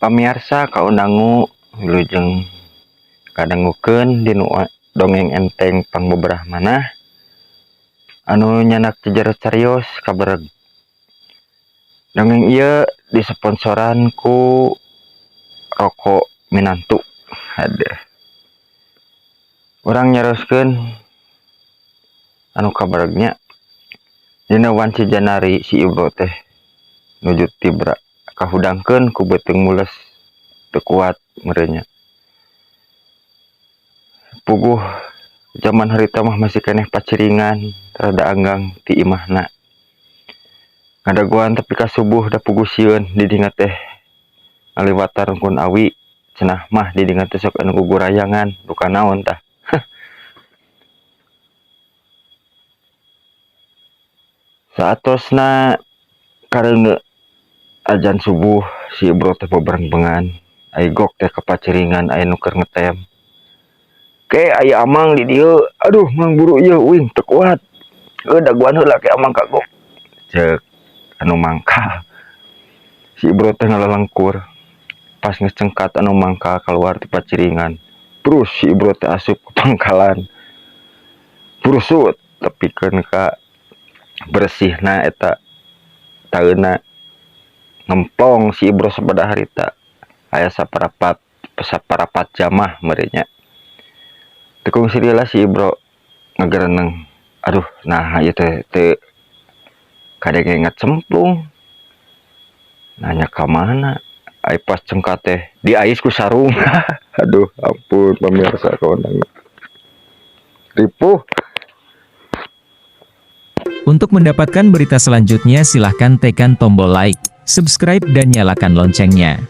Pamiarsa kaundangu wilujeng kadangukeun dinu dongeng enteng pangbeberah manah anu nyanak jejero carios kabereg. Dongeng ieu disponsoran ku roko minantu. Hadeh. Urang nyarioskeun anu kaberegnya. Dina wanci janari si Ibro teh nuju tibra kahudangkeun ku beuteung mules teu kuat meureun nya. Puguh jaman harita mah masih keneh paciringan rada anggang ti imahna. Ngadagoan tepi ka subuh da puguh sieun di dinya teh ngaliwatan rungkun awi, cenah mah di dinya teh sok anu gugurayangan duka naon tah. Saatosna kareuneu ajan subuh si Ibro teh beberengbengan, ai gok teh ka paciringan aya nu keur ngetem. Ke aya amang di dieu, aduh mang buru ieu uing teu kuat. Heuh dagoan heula ke amang kagok. Ceuk anu mangkal. Si Ibro teh ngalalengkur. Pas geus cengkat anu mangkal kaluar ti paciringan. Terus si Ibro teh asup ke pangkalan. Brusut tepikeun ka bersihna eta taeuna ngemplong si Ibro sabada harita. Aya saparapat saparapat jamah meureun nya. Teu kungsi lila si Ibro ngagereneng. Aduh, nah ieu teh teu kadenge ngacemplung. Nanya ka mana? Ai pas cengkat teh diais ku sarung. Aduh, ampun pemirsa kaundang. Ripuh. Untuk mendapatkan berita selanjutnya, silahkan tekan tombol like, subscribe, dan nyalakan loncengnya.